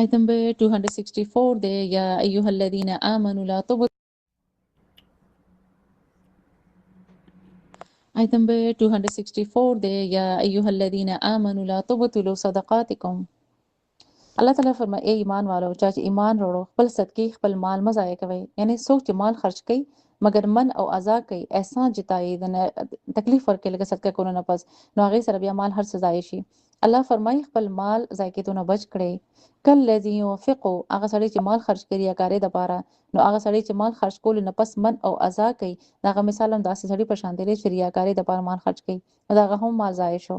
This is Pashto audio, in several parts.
آیت نمبر 264 دی، یا ایها الذین آمنوا لا تبطلوا. آیت نمبر 264 دی، یا ایها الذین آمنوا لا تبطلوا صدقاتکم. الله تعالی فرمایي، ای ایمان والو، چا چې ایمان وروړو خپل صدقې خپل مال مه ضایع کوئ. یعنی څوک چې مال خرچ کوي مګر من او اذا کوي، احسان جتایي، د تکلیف ورکوي لکه صدقه کولو نه پس، نو هغې سره بیا مال هر څه ضایع شي. الله فرمایي خپل مال ضایع کېدو نه بچ کړئ. کالذي ينفق، هغه سړی چې مال خرچ کوي ریاکارۍ دپاره، نو هغه سړی چې مال خرچ کولو نه پس من او اذا کوي، د هغه مثال هم داسې سړي په شان دی چې ریاکارۍ دپاره مال خرچ کوي، نو د هغه هم مال ضایع شو.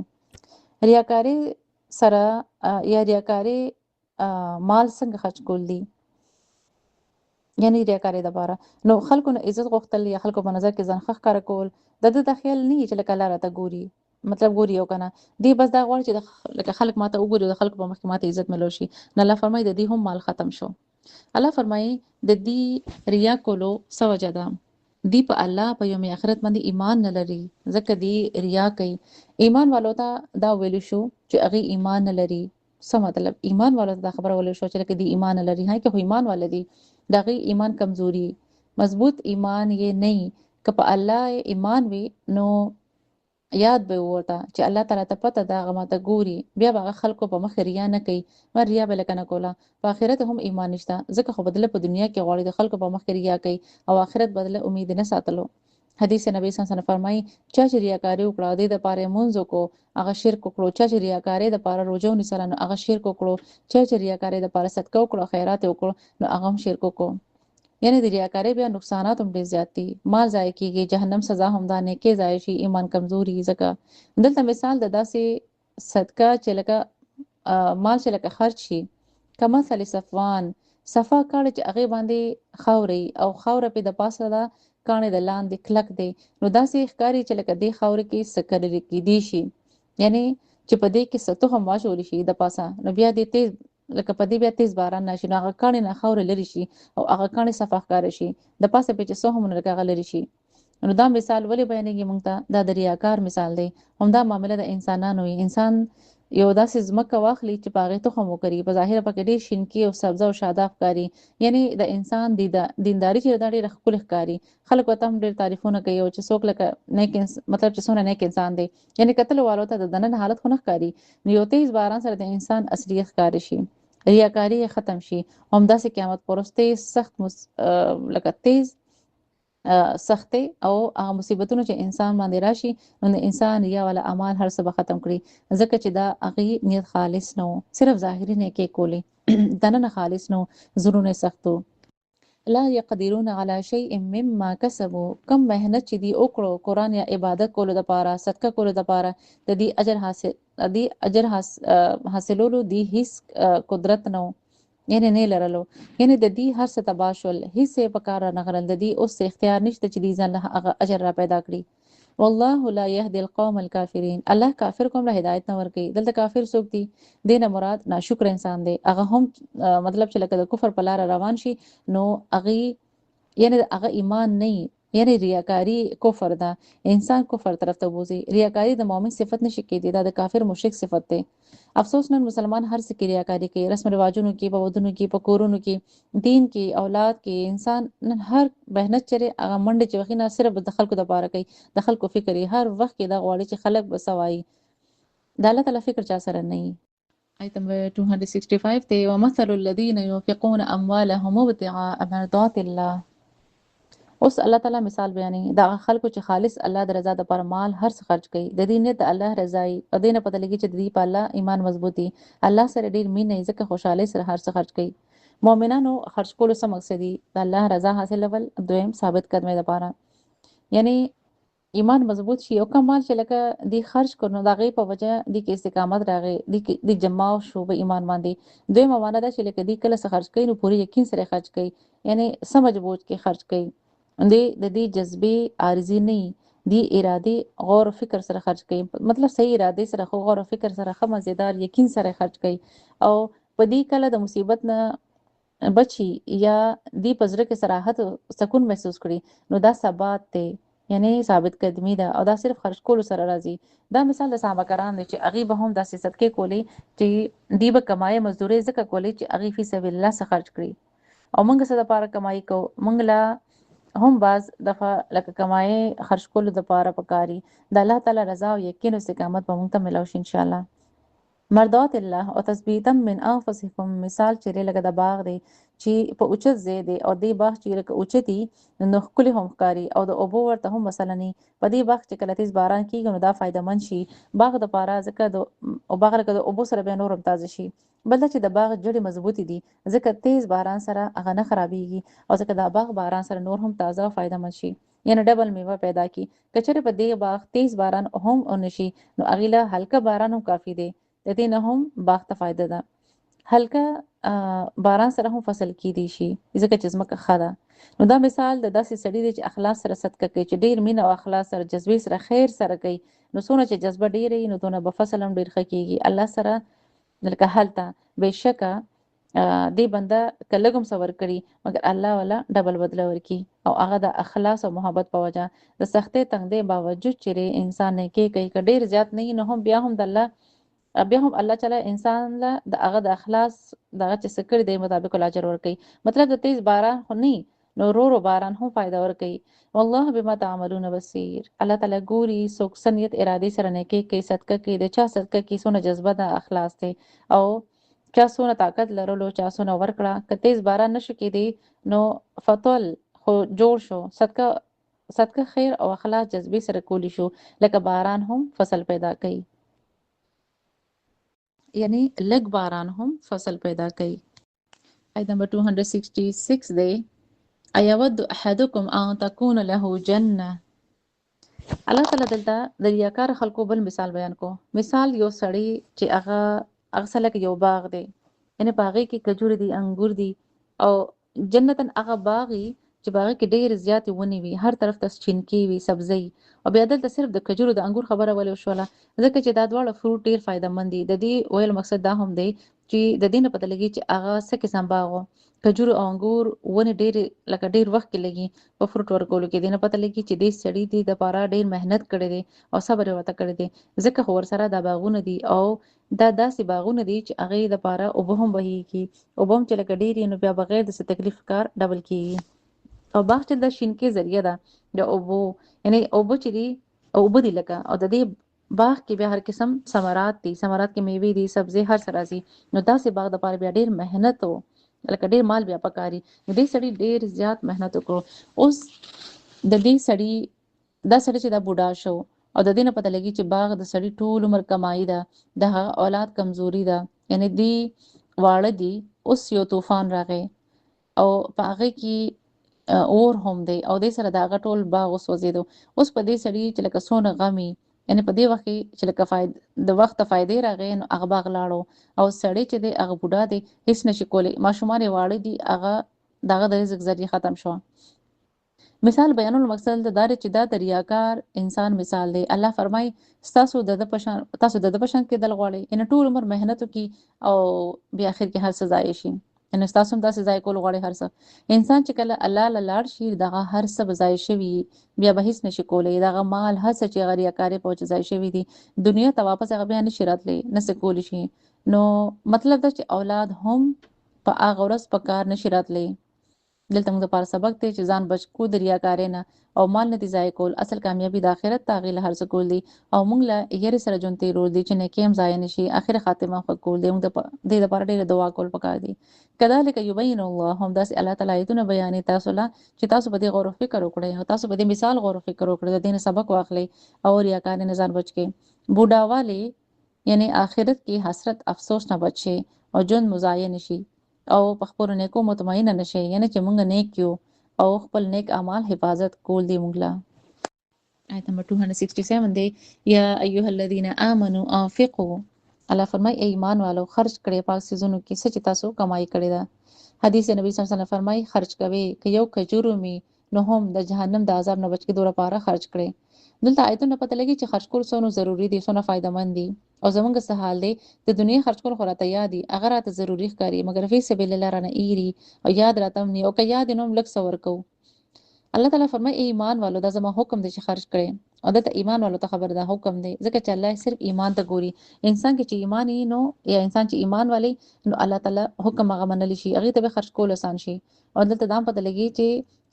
ریاکارۍ سره یا ریاکارۍ مال څنګه خرچ کول دي؟ یعنی ریاکارۍ دپاره نو خلکو نه عزت غوښتل یا خلکو په نظر کې ځان ښه ښکاره کول، د ده دا خیال نه چې لکه الله راته ګوري، مطلب ګوري او که نه، دی بس دا غواړي چې لکه خلک ماته وګوري او د خلکو په مخ کې ماته عزت ملو شي. نو الله فرمایي د دې هم مال ختم شو. الله فرمایي د دې ریا کولو څه وجه ده؟ دی په الله په یوم آخرت باندې ایمان نه لري، ځکه دی ریا کوي. ایمان والو ته دا ویل شو چې هغې ایمان نه لري. څه مطلب؟ ایمان والو ته دا خبره ویل شو چې لکه دی ایمان نه لري، ها که خو ایمان والا دي، د هغې ایمان کمزوري، مضبوط ایمان یې نه وي. که په الله ایمان وي نو یاد به ورته چې الله تعالی ته پته ده، هغه ماته ګوري، بیا به هغه خلکو په مخ ریا نه کوي، ما ریا به لکه نه کوله. په آخرت هم ایمان نشته، ځکه خو بدله په دنیا کې غواړي د خلکو په مخ کې ریا کوي او آخرت بدله امید نه ساتلو. حدیث نبی صلی الله علیه وسلم فرمایي چا چې ریاکاري وکړه دې دپاره یې لمونځ وکړو هغه شرک وکړو، چا چې ریاکارۍ دپاره روژه ونیسله نو هغه شرک وکړو، چا چې ریاکارۍ دپاره صدقه وکړو خیرات یې وکړو نو هغه هم شرک وکړو. یعنی د ریاکارۍ بیا نقصانات هم ډېر زیات دي، مال ضایع کیږي، جهنم سزا هم ده، نیکۍ ضایع شي، ایمان کمزوري. ځکه دلته مثال د داسې صدقه چې لکه مال چې لکه خرچ شي، کمثل صفوان، صفا کاڼی چې هغې باندې خاورې او خاوره پې د پاسه ده، کاڼی د لاندې کلک دی، نو داسې ښکاري چې لکه دې خاورې کې څه کرل کېدی شي، یعنی چې په دې کې څه تخم واچول شي د پاسه، نو بیا دې تیز لکه په دې بیا تیز باران راشي نو هغه کاڼی نه خاوره لرې شي او هغه کاڼی صفا ښکاره شي، د پاسه پې چې څه هم لکه هغه لرې شي. نو دا مثال ولې بیانېږي موږ ته؟ دا د ریاکار مثال دی. همدا معامله د انسانانو وي. انسان یو داسې ځمکه واخلي چې په هغې تخم وکري، په ظاهره پکې ډېر شینکي او سبزه او شاداب ښکاري، یعنی د انسان دینداري چې دا ډېره ښکلې ښکاري، خلک ورته هم ډېر تعریفونه کوي او چې څوک لکه نیک مطلب چې څومره نیک انسان دی، یعنی کتلو والو ته د دننه حالت خو نه ښکاري. نو یو تیز باران سره د انسان اصلیت ښکاره شي، ریاکاري یې ختم شي. همداسې قیامت پر ورځ تیز سخت لکه تیز سختۍ او هغه مصیبتونه چې انسان باندې راشي، نو د انسان ریا والا اعمال هر څه به ختم کړي، ځکه چې دا هغې نیت خالص نه و، صرف ظاهري نیکۍ کولې، دننه خالص نه و، زړونه یې سخت وو. لا یقدرون علی شیء مما کسبوا، کم محنت چې دی وکړو قرآن یا عبادت کولو دپاره، صدقه کولو دپاره، د دې اجر حاصل، د دې اجر حاصلولو دی هیڅ قدرت نه و، یعنی نه لرلو، یعنی د دې هر څه تباه شول، هیڅ یې په کار رانه غلل، د دې اوس اختیار نشته چې دی ځان له هغه اجر را پیدا کړي. والله لا يهدي القوم الكافرين، الله کافر قوم له هدایت نه ورکوي. دلته کافر څوک دي؟ دې نه مراد ناشکر انسان دی، هغه هم مطلب چې لکه د کفر په لاره روان شي نو هغې یعنی هغه ایمان نه وي، یعنی ریاکاری کفر ده، انسان کفر طرف ته بوځي. ریاکاری د مؤمن صفت نشي کېدی، دا د کافر مشرک صفت دی. افسوس نن مسلمان هر څه کې ریاکاری کوي، رسم رواجونو کې، په ودونو کې، په کورونو کې، دین کې، اولاد کې. انسان نن هر محنت چرې هغه منډې چې وهي نه صرف د خلکو دپاره کوي، د خلکو فکر یې هر وخت کې دا غواړي چې خلک به څه وایي، د الله تعالی فکر چا سره نه وي. آیت نمبر 265 دی، ومثل الذین ينفقون اموالهم ابتغاء مرضات الله. اوس الله تعالی مثال بیانوي د هغه خلکو چې خالص الله د رضا دپاره مال هر څه خرچ کوي، د دې نیت د الله رضا وي او دې نه پته لګي چې د دې په الله ایمان مضبوط دي، الله سره ډېر مینه وي، ځکه خوشحالۍ سره هر څه خرچ کوي. مؤمنانو خرچ کولو څه مقصد دي؟ د الله رضا حاصلول، دویم ثابت قدمۍ دپاره، یعنی ایمان مضبوط شي او کوم مال چې لکه دی خرج کړو نو د هغې په وجه دی کې استقامت راغی، دی کې دی جماو شو په ایمان باندې. دویمه معنا دا چې لکه دی کله څه خرچ کوي نو پوره یقین سره خرچ کوي، یعنی سمجھ بوجھ کې خرچ کوي، دی د دې جذبې عارضي نه وي، دی ارادې غور او فکر سره خرچ کوي، مطلب صحیح ارادې سره، خو غور او فکر سره، ښه مزیدار یقین سره خرچ کوي او په دې کله د مصیبت نه بچي یا دی په زړه کې صراحت او سکون محسوس کړي نو دا ثبات دی. یعنی ثابت قدمی ده او دا صرف خرج کولو سره راځي. دا مثال د صحابه کرام دی چې هغوی به هم داسې صدقې کولې چې دوی به کمایې مزدورۍ ځکه کولې چې هغوی فی سبیل الله څه خرج کړي. او موږ څه دپاره کمایي کوو؟ موږ له هم بعض دفعه لکه کمایې خرج کولو دپاره پکاري. د الله تعالی رضا او یقین او استقامت به موږ ته ملاو شي انشاءالله. مرضات الله او تثبیتا من انفسکم، مثال چې لکه د باغ دی چې په اوچت ځای دی او دې باغ چې لکه اوچتي نو ښکلي هم ښکاري او د اوبو ورته هم مسله نه. په دې باغ چې کله تیز باران کیږي نو دا فایده مند شي باغ د پاره، ځکه د او باغ لکه د اوبو سره بیا نور هم تازه شي. بل دا چې د باغ جړې مضبوطې دي، ځکه تیز باران سره هغه نه خرابیږي او ځکه دا باغ باران سره نور هم تازه او فایده مند شي، یعنی ډبل میوه پیدا کی. که چېرې په دې باغ تیز باران هم ونشي نو هغې له هلکه باران هم کافي دی، د دې نه هم باغ ته فایده ده. هلکه باران سره هم فصل کیدی شي ځکه چې ځمکه ښه ده. نو دا مثال د داسې سړي دی چې اخلاص سره صدقه کوي، چې ډېر مینه او اخلاص سره جذبې سره خیر سره کوي. نو څونه چې جذبه ډېره وي نو دونه به فصل هم ډېر ښه کیږي الله سره. لکه هلته بېشکه دې بنده که لږ هم څه ورکړي مګر الله ولا ډبل بدله ورکي، او هغه د اخلاص او محبت په وجه د سختۍ تنګدۍ باوجود چې انسان نیکي کوي، که ډېر زیات نه وي نو هم بیا هم د الله بیا هم الله تعالی انسان له د هغه د اخلاص د هغه چې څه کړي دی مطابق ول اجر ورکوي. مطلب د تیز باران خو نه، نو ورو ورو باران هم فایده ورکوي. والله بما تعملون بصیر، الله تعالی ګوري څوک څه نیت ارادې سره نیکي کوي، صدقه کوي، د چا صدقه کوي څونه جذبه ده اخلاص دی، او چا څونه طاقت لرلو چا څونه ورکړه. که تیز باران نشو کېدی نو فتول خو جوړ شو، صدقه صدقه خیر او اخلاص جذبې سره کولی شو، لکه باران هم فصل پیدا کوي، یعنی لږ باران هم فصل پیدا کوي. آیت نمبر 266 دی، ایود احدکم ان تکون له جنه. الله تعالی دلته د ریاکار خلکو بل مثال بیان کو. مثال یو سړی چې هغه هغه سره لکه یو باغ دی، یعنی په هغې کې کجورې دي، انګور دي، او جنتن هغه باغ چې په هغې کې ډېرې زیاتې ونې وي، هر طرف ته چینکې وي، سبزۍ. او بیا دلته صرف د کجورو د انګور خبره ولې وشوله؟ ځکه چې دا دواړه فروټ ډېر فایده مند دي. د دې ویلو مقصد دا هم دی چې د دې نه پته لګي چې هغه څه قسم باغ و. کجورو او انګور ونې ډېرې لکه ډېر وخت کې لګي په فروټ ورکولو کې. دې نه پته لګي چې دې سړي دې دپاره ډېر محنت کړی دی او صبر یې ورته کړی دی، ځکه خو ورسره دا باغونه دي. او دا داسې باغونه دي چې هغې دپاره اوبه هم بهیږي، اوبه هم چې لکه ډېرې نو بیا بغیر د څه تکلیف کار ډبل کیږي. او باغ چې د شینکې ذریعه ده د اوبو، یعنی اوبه چې دي اوبه دي لکه، او د دې باغ کې بیا هر قسم ثمرات دي، ثمرات کې میوې دي، سبزی هر څه راځي. نو داسې باغ دپاره بیا ډېر محنت و لکه ډېر مال بیا پکاري. نو دې سړي ډېر زیات محنت وکړو. اوس د دې سړي دا سړی چې دا بوډا شو او د دې نه پته لګي چې باغ د سړي ټول عمر کمایي ده، د هغه اولاد کمزوري ده، یعنی دی واړه دي. اوس یو طوفان راغی او په هغه کې اور هم دی او دې سره د هغه ټول باغ وسوځېدو. اوس په دې سړي چې لکه څونه غمي، یعنی په دې وخت کې چې لکه د وخت فایدې راغی نو هغه باغ لاړو، او سړی چې دی هغه بوډا دی هیڅ نشي کولی، ماشومان یې واړه دي، هغه د هغه د رزق ذریعه ختم شوه. مثال بیانولو مقصد دلته دا دی چې دا د ریاکار انسان مثال دی. الله فرمایي ستاسو د ده په شان تاسو د ده په شان کېدل غواړئ، یعنی ټول عمر محنت وکړي او بیا اخر کې هر څه ضایع شي، یعنی ستاسو هم داسې ضایع کول غواړئ هر څه. انسان چې کله الله له لاړ شي دغه هر څه به ضایع شوي، بیا به هیڅ نشي کولی. دغه مال هر څه چې هغه ریاکاري په وجه ضایع شوي دي دنیا ته واپس هغه بیا نشي راتلی، نه څه کولی شي. نو مطلب دا چې اولاد هم په هغه ورځ په کار نشي راتلی. دلته موږ لپاره سبق دی چې ځان بچ کو د ریاکارۍ نه او مال نه دي ضایع کول. اصل کامیابي د آخرت ته، هغې له هر څه کول دي او موږ له یرې سره ژوند تېرول دي چې نیکي هم ضایع نه شي، اخر خاتمه ښه کول دي. موږ د دې لپاره ډېره دعا کول پکار دي. کذالک یبین الله، همداسې الله تعالی آیتونه بیانوي تاسو له چې تاسو په دې غور او فکر وکړئ او تاسو په دې مثال غور او فکر وکړئ، د دې نه سبق واخلئ او ریاکارۍ نه ځان بچ کړئ. بوډاوالی یعنی آخرت کې حسرت افسوس نه بچ شي او ژوند مو ضایع نه شي او په خپلو نیکو مطمئنه نه شي، یعنی چې مونږ نیک یو او خپل نیک اعمال حفاظت کول دي مونږ له. آیت نمبر 267 دی، یا ایها الذین آمنو انفقوا. الله فرمای ای ایمان والو خرج کړئ پاک څیزونو کې څه چې تاسو کمای کړې ده. حدیث نبی صلی الله علیه وسلم فرمای خرج کوي که یو کجورو می نو هم د جهنم د عذاب نه بچ کېدو لپاره خرج کړئ. دلته آیتونه پته لګي چې خرج کول څونه ضروري دي، څونه فایده مند دي. او زمونږ څه حال دی؟ د دنیا خرج کول خو راته یاد دي، هغه راته ضروري ښکاري، مګر فی سبیل الله رانه ایري او یاد راته هم نه، او که یاد یې نو هم لږ څه ورکوو. الله تعالی فرمایي ای ایمان والو، دا زما حکم دی چې خرج کړئ. او دلته ایمان والو ته خبر ده، حکم دی، ځکه چې الله صرف ایمان ته ګوري. انسان کې چې ایمان یې نو یا انسان چې ایمان والی نو الله تعالی حکم هغه منل شي، هغه ته به خرج کول آسان شي. او دلته دا پته لګي چې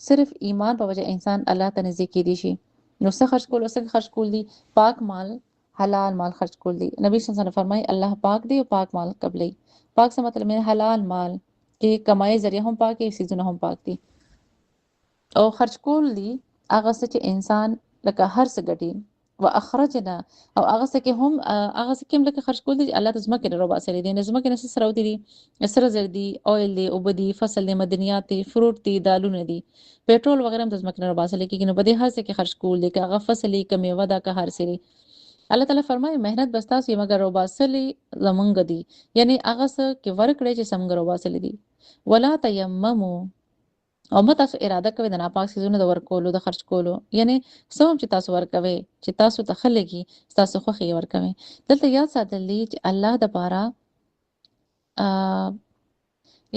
صرف ایمان په وجه انسان الله ته نږدې کیدی شي. نو څه خرج کول او څنګه خرج کول دي؟ پاک مال، حلال مال خرج کول دي. نبی صلی الله علیه وسلم فرمایي الله پاک دی او پاک مال قبلي. پاک څه مطلب؟ حلال مال چې کمای ذریعہ هم پاک دي، سیزونه هم پاک دي. او خرج کول دي هغه څه چې انسان لکه هر څه ګټي. واخرجنا، او هغه څه کې هم هغه څه کې هم لکه خرج کول دي الله د ځمکې نه راوباسلې دي. نه ځمکې نه څه راوتي دي؟ سره زر دي، اویل دي، اوبه دي، فصل دي، مدنیات دي، فروټ دي، دالونه دي، پیټرول وغیرہ هم د ځمکې نه راوباسل کېږي. نو په دې هر څه کې خرج کول دي، که هغه فصل که میوه ده که هر څه دي. الله تعالی فرمایي محنت بس تاسو یې مګر راوباسلې زمونږ دي، یعنی هغه څه کې ورکړئ چې زمونږ راوباسلې دي. ولا تیممو، او مه تاسو اراده کوئ د ناپاک څیزونو د ورکولو، د خرج کولو، یعنی څه هم چې تاسو ورکوئ چې تاسو ته ښه لګي، ستاسو خوښې یې ورکوئ. دلته یاد ساتل دي چې الله دپاره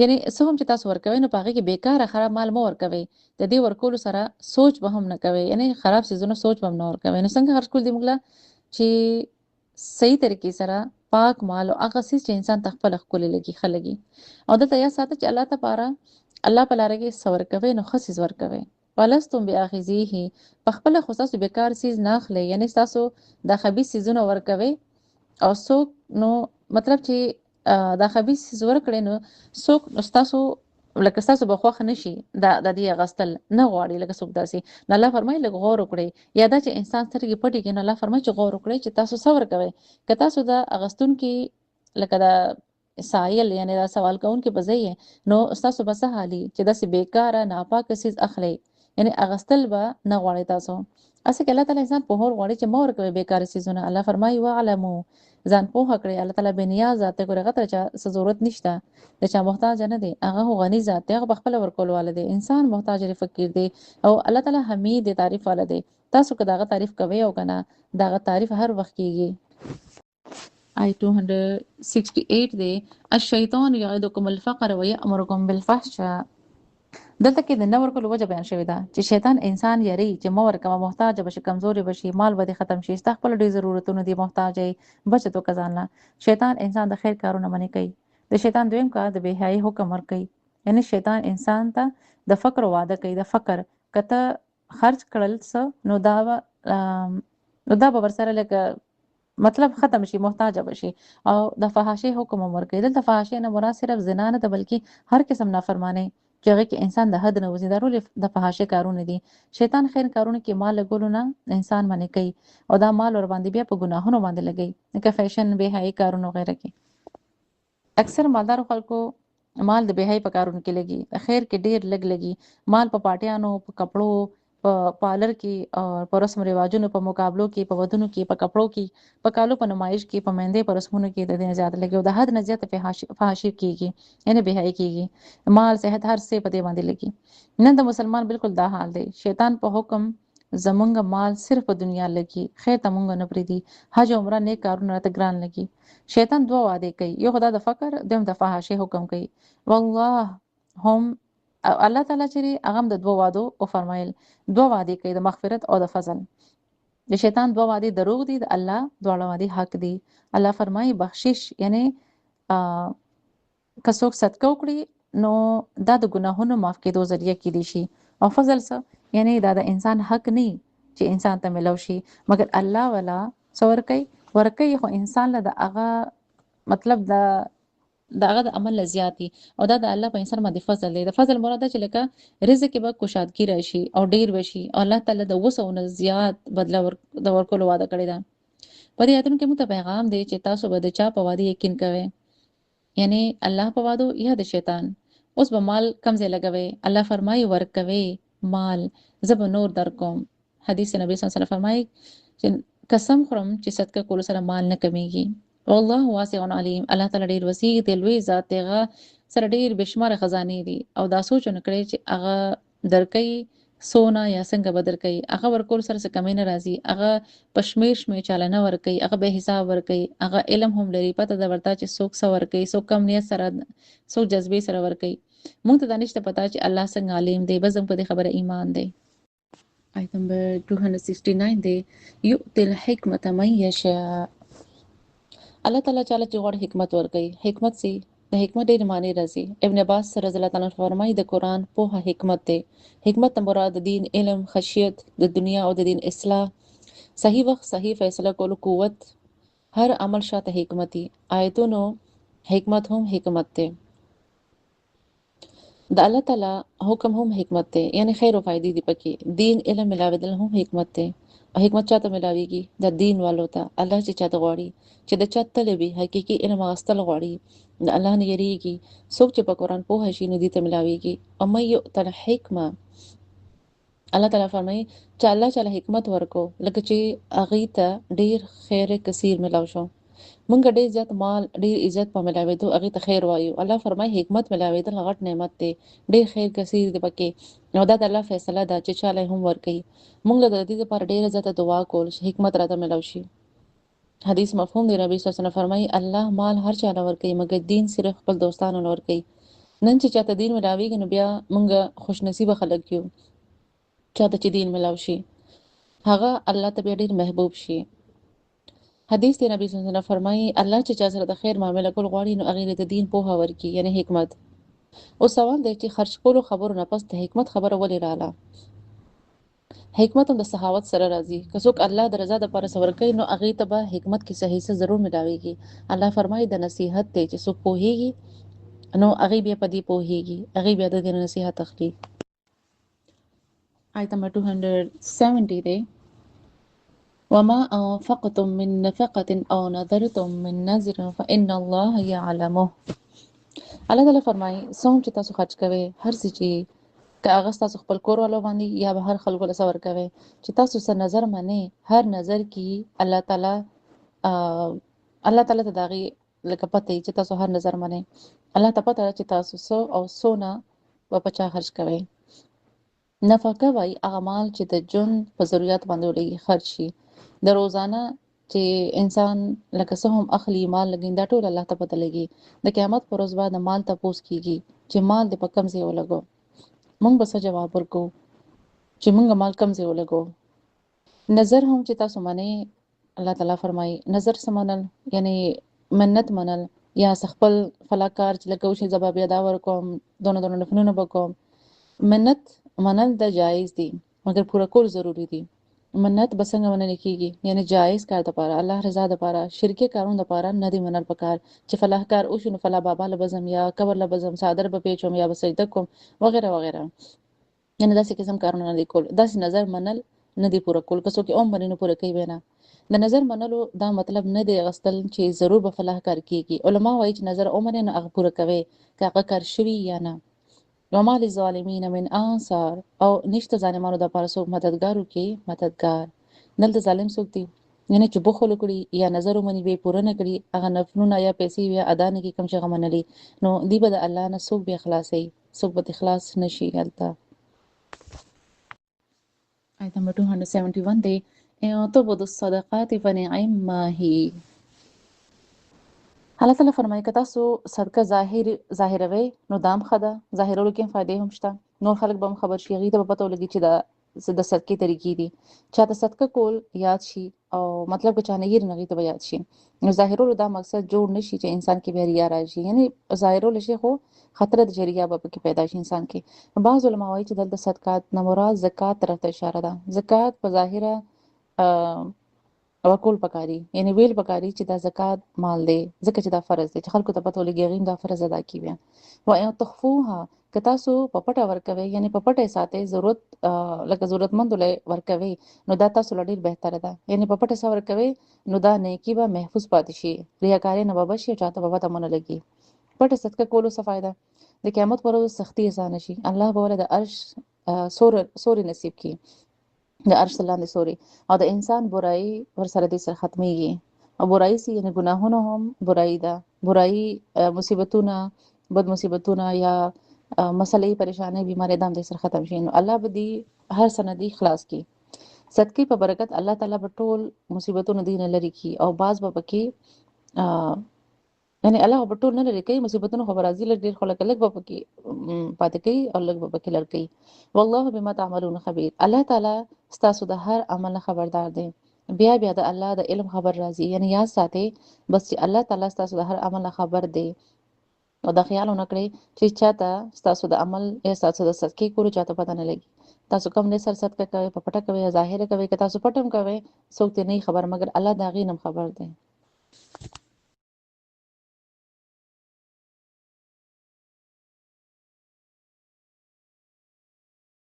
یعنی څه هم چې تاسو ورکوئ نو په هغې کې بېکاره خراب مال مه ورکوئ. د دې ورکولو سره سوچ به هم نه کوئ، یعنی خراب څیزونو سوچ به هم نه ورکوئ. نو څنګه خرج کول دي موږ له چې صحیح طریقې سره پاک مال او هغه څیز چې انسان ته خپله ښکلې لګي، ښه لګي. او دلته یاد ساته چې الله ته پاره الله په لاره کې څه ورکوي نو ښه څیز ورکوي. ولستم باخذیه، په خپله خو تاسو بیکار څیز نه اخلئ، یعنی تاسو د خبیث څیزونه ورکوي او څوک نو مطلب چې دا خبیث څیز ورکړي نو څوک نو ستاسو لکه ستاسو به خوښ نشي، دا د دې اغستل نه غواړي لکه څوک داسې. نو الله فرمایي لږ غور وکړئ، یا دا چې انسان سترګې پټې کړي نو الله فرمایي چې غور وکړئ چې تاسو څه ورکوئ. که تاسو دا اغستونکي لکه دا سایل یعنی دا سوال کوونکي په ځای نو ستاسو به څه حالي چې داسې بېکاره ناپاکه څیز اخلئ، یعنی اغستل به نه غواړئ تاسو. هسې کې الله تعالی انسان پوهول غواړي چې مه ورکوئ بېکاره څیزونه. الله فرمایي واعلمو، ځان پوهه کړئ. الله تعالی بې نیاز ذات دی، ګورې هغه ته چا څه ضرورت نشته، د چا محتاج نه دی، هغه خو غني ذات دی، هغه په خپله ورکولو والا دی. انسان محتاج دی، فقیر دی، او الله تعالی حمید دی، تعریف والا دی. تاسو که د هغه تعریف کوئ او که نه، د هغه تعریف هر وخت کیږي. آیت 268 دی، الشیطان یعدکم الفقر ویأمرکم بالفحشاء. دلته کې د نه ورکولو وجه بیان شوې ده چې شیطان انسان یری چې مه ورکوه، محتاج به شي، کمزوري به شي، مال به دې ختم شي، ستا خپل ډېر ضرورتونه دي، محتاج یې، بچت وکړه ځان له. شیطان انسان د خیر کارونه منع کوي. د شیطان دویم کار د بې حیايي حکم ورکوي، یعنی شیطان انسان ته د فقر وعده کوي، د فقر که ته خرج کړل څه نو دا به ورسره لکه مطلب ختم شي، محتاج به شي. او د فحاشۍ حکم هم ورکوي. دلته فحاشۍ نه مراد صرف زنا نه ده، بلکې هر قسم نافرمانۍ چې هغې کې انسان د حد نه وځي، دا ټول د فحاشۍ کارونه دي. شیطان خیر کارونه کې مال لګولو نه انسان منع کوي او دا مال ورباندې بیا په ګناهونو باندې لګوي، لکه فیشن، بې حیايي کارونو وغیره کې. اکثر مالدارو خلکو مال د بې حیايي په کارونو کې لګي، خیر کې ډېر لږ لګي. مال په پارټیانو، په کپړو، په پالر کې، او په رسم رواجونو، په مقابلو کې، په ودونو کې، په کپړو کې، په کالو په نمایش کې، په میندې په رسمونو کې د دې نه زیات لګي او د حد نه زیات فحاشي کیږي، یعنی بې حیايي کیږي. مال، صحت، هر څه په دې باندې لګي. نن د مسلمان بالکل دا حال دی. شیطان په حکم زمونږ مال صرف په دنیا لګي، خیر ته مونږ نه پرېږدي. حج او عمره نیک کارونه راته ګران لګي. شیطان دوه وعدې کوي، یو خدا د فقر، دویم د فحاشۍ حکم کوي. والله هم الله تعالی چې هغه هم د دوه وعدو وفرمایل، دوه وعدې کوي، د مغفرت او د فضل. د شیطان دوه وعدې دروغ دي، د الله دواړه وعدې حق دي. الله فرمایي بخشش، یعنی که څوک صدقه وکړي نو دا د ګناهونو معاف کېدو ذریعه کېدی شي. او فضل څه؟ یعنی دا د انسان حق نه چې انسان ته ملو شي، مګر الله ولا څه ورکوي؟ ورکوي خو انسان له د هغه مطلب د هغه د عمل له زیات دي. او دا د الله په انسان باندې فضل دی. د فضل مراد دا چې لکه رزق کې به کشادګي راشي او ډیر به شي، او الله تعالی د 700 نه زیات بدله د ورکولو وعده کړې ده. په دې آیتونو کې موږ ته پیغام دی چې تاسو به د چا په وعده یقین کوئ، یعنی الله په وعدو یا د شیطان. اوس به مال کم ځای لګوي، الله فرمایي ورکوي مال، زه به نور درکوم. حدیث نبی صلی الله علیه وسلم فرمایي چې قسم خورم چې صدقه کولو سره مال نه کمیږي. والله واسع علیم، الله تعالی ډیر وسیع دی، لوی ذات دی، هغه سره ډیر بې شماره خزانې دي. او دا سوچ ونه کړئ چې هغه درکوي څونه یا څنګه به درکوي، هغه ورکول سره څه کمی نه راځي. هغه په شمېر شمېر چاله نه ورکوي، هغه بې حساب ورکوي، هغه علم هم لري، پته ده ورته چې څوک څه ورکوي، څوک کم نیت سره، څوک جذبې سره ورکوي. موږ ته دا نشته پته چې الله څنګه عالم دی، بس زموږ په دې خبره ایمان دی. آیت نمبر 269 دی، یؤتی الحکمت من یشاء۔ الله تعالی چاله چې غواړي حکمت ورکوي۔ حکمت سي؟ د حکمت ډېر معنی راځي۔ ابن عباس رضی الله تعالی عنہ فرمایي، د قرآن پوهه حکمت دی۔ حکمت نه مراد د دین علم، خشیت، د دنیا او د دین اصلاح، صحیح وخت صحیح فیصله کولو قوت، هر عمل شاته حکمت دی۔ آیتونو حکمت هم حکمت دی۔ د الله تعالی حکم هم حکمت دی، یعنی خیر او فائدې دی پکې۔ دین علم ملاویدل هم حکمت دی۔ او حکمت چاته ملاویږي؟ د دین والو ته۔ الله چې چاته غواړي، چې د چا طلبي حقیقي علم اخیستل غواړي، د الله نه یریږي، څوک چې په قرآن پوه شي، نو دې ته ملاویږي۔ او من یؤت الحکمه، الله تعالی فرمایي چې الله تعالی حکمت ورکو، لکه چې هغې ته ډیر خیر کثیر ملاو شو۔ مونږ ډیر زیات مال، ډیر عزت په ملاویدو هغې ته خیر وایو۔ الله فرمایي حکمت ملاویدل غټ نعمت دی، ډیر خیر کثیر دی پکې۔ نو دا د الله فیصله ده چې چاله هم ورکوي۔ مونږ له د دې لپاره ډیره زیاته دعا کول چې حکمت راته ملاو شي۔ حدیث مفهوم دی، نبی صلی الله علیه وسلم فرمایي الله مال هر چا له ورکوي، مګر دین صرف خپل دوستانو له ورکوي۔ نن چې چاته دین ملاویږي، نو بیا مونږ خوش نصیبه خلک یو۔ چاته چې دین ملاو شي، هغه الله ته بیا ډیر محبوب شي۔ حدیث دی، نبی صلی الله علیه وسلم فرمایي الله چې چا سره د خیر معامله کول غواړي، نو هغې له د دین پوهه ورکړي، یعنی حکمت۔ اوس سوال دی چې خرج کولو خبرو نه پس د حکمت خبره ولې رااله؟ حکمت هم د سخاوت سره راځي۔ که څوک الله د رضا دپاره څه ورکوي، نو هغې ته به حکمت کې څه حصه ضرور ملاویږي۔ الله فرمایي د نصیحت دی چې څوک پوهیږي، نو هغې بیا په دې پوهیږي، هغې بیا د دې نصیحت اخلي۔ آیت نمبر 270 دی، وما أنفقتم من نفقة أو نذرتم من نذر فإن الله يعلمه۔ الله تعالی فرمایي څه هم چې تاسو خرج کوئ، هر څه چې که هغه ستاسو خپل کور والو باندې یا بهر خلکو له څه ورکوئ، چې تاسو څه نظر منئ، هر نظر کې الله تعالی ته د هغې لکه پته چې تاسو هر نظر منئ، الله ته پته ده چې تاسو څه او څونه به په چا خرج کوئ۔ نفقه وایي هغه مال چې د ژوند په ضروریات باندې ولګي، خرج شي۔ د روزانه چې انسان لکه څه هم اخلي، مال لګي، دا ټول الله ته پته لګي۔ د قیامت پر ورځ به د مال تپوس کیږي چې مال دې په کم ځای ولګو۔ مونږ به څه جواب ورکو چې مونږ مال کم ځای ولګو؟ نظر هم چې تاسو منئ، الله تعالی فرمایي نظر څه منل؟ یعنی منت منل یا څه خپل فلاکار چې لکه وشي، زه به بیا دا ورکوم، دونه دونه نفلونه به کوم۔ منت منل دا جایز دي، مګر پوره کول ضروري دي۔ منت به څنګه منل کیږي؟ یعنی جایز کار دپاره، الله رضا دپاره، شرکي کارونو دپاره نه دی منل پکار چې فلاح کار وشي نو فلاح بابا له به ځم یا قبر له به ځم، څادر به پیچوم یا به سجده کوم وغیره وغیره۔ یعنی داسې قسم کارونه نه دي کول۔ داسې نظر منل نه دی پوره کول۔ که څوک یې هم مني نو پوره کوي به نه۔ د نظر منلو دا مطلب نه دی اخیستل چې ضرور به فلاح کار کیږي۔ علما وایي چې نظر ومنې نو هغه پوره کوي، که هغه کار شوي یا نه۔ وما للظالمین من انصار، او نشته ظالمانو دپاره څوک مددګارو کې مددګار۔ دلته ظالم څوک دی؟ یعنی چې بخل وکړي یا نظر ومني بیا پوره نه کړي، هغه نفلونه یا پیسې بیا ادا نه کړي کوم چې هغه منلي، نو دی به د الله نه څوک بیا خلاصوي؟ څوک به ترې خلاص نه شي هلته۔ آیت نمبر 271 دی، ان تبدوا الصدقات فنعما هي۔ الله تعالی فرمایي که تاسو صدقه ظاهروئ نو دا هم ښه ده، ظاهرولو کې هم فایدې هم شته، نور خلک به هم خبر شي، هغوی ته به پته ولګي چې دا د صدقې طریقې دي۔ چاته صدقه کول یاد شي او مطلب که چا نه هېر، نو هغوی ته به یاد شي۔ نو ظاهرولو دا مقصد جوړ نه شي چې انسان کې بیا ریا راشي، یعنی ظاهرول شي خو خطر د ریا به پکې پیدا شي انسان کې۔ بعض علما وایي چې دلته صدقات نه مراد زکات طرف ته اشاره ده۔ زکات په ظاهره ورکول پکاري، یعنی ویل پکاري چې دا زکات مال دی، ځکه چې دا فرض دی چې خلکو ته پته ولګي، هغوی هم دا فرض ادا کړي۔ بیا وان تخفوها، که تاسو په پټه ورکوئ، یعنی په پټه یې ساتئ، لکه ضرورتمندو له ورکوئ، نو دا تاسو له ډېر بهتره ده۔ یعنی په پټه څه ورکوئ نو دا نیکي به محفوظ پاتې شي، ریاکارۍ نه به بچ شي، چاته به پته ونه لګي۔ پټه صدقه کولو څه فایده؟ د قیامت پر ورځ سختي اسانه شي، الله به وله د عرش سوري نصیب کړي، د عرش لاندې سوري، او د انسان برایي ورسره دې سره ختمېږي۔ او برایي سي یعنی ګناهونه هم برایي ده، برایي مصیبتونه، بد مصیبتونه یا مسلې، پریشانۍ، بیمارۍ دا هم دې سره ختم شي۔ نو الله به دې هر څه نه دې خلاص کړي۔ صدقې په برکت الله تعالی به ټول مصیبتونه دې نه لرې کړي، او بعض به پکې یعنی الله به ټول نه لري کوي، مصیبتونه خو به راځي، لږ ډېر خو لکه لږ به پکې پاتې کوي او لږ به پکې لر کوي. والله بما تعملون خبیر، الله تعالی ستاسو د هر عمل نه خبردار دی. بیا بیا د الله د علم خبر راځي، یعنی یاد ساتئ بس چې الله تعالی ستاسو د هر عمل نه خبر دی، او دا خیال ونه کړئ چې چاته ستاسو د عمل یا ستاسو د صدقې کولو چاته پته نه لګي. تاسو کوم نه سر صدقه کوئ، په پټه کوئ یا ظاهره کوئ، که تاسو پټ هم کوئ څوک دې نه خبر، مګر الله د هغې نه خبر دی.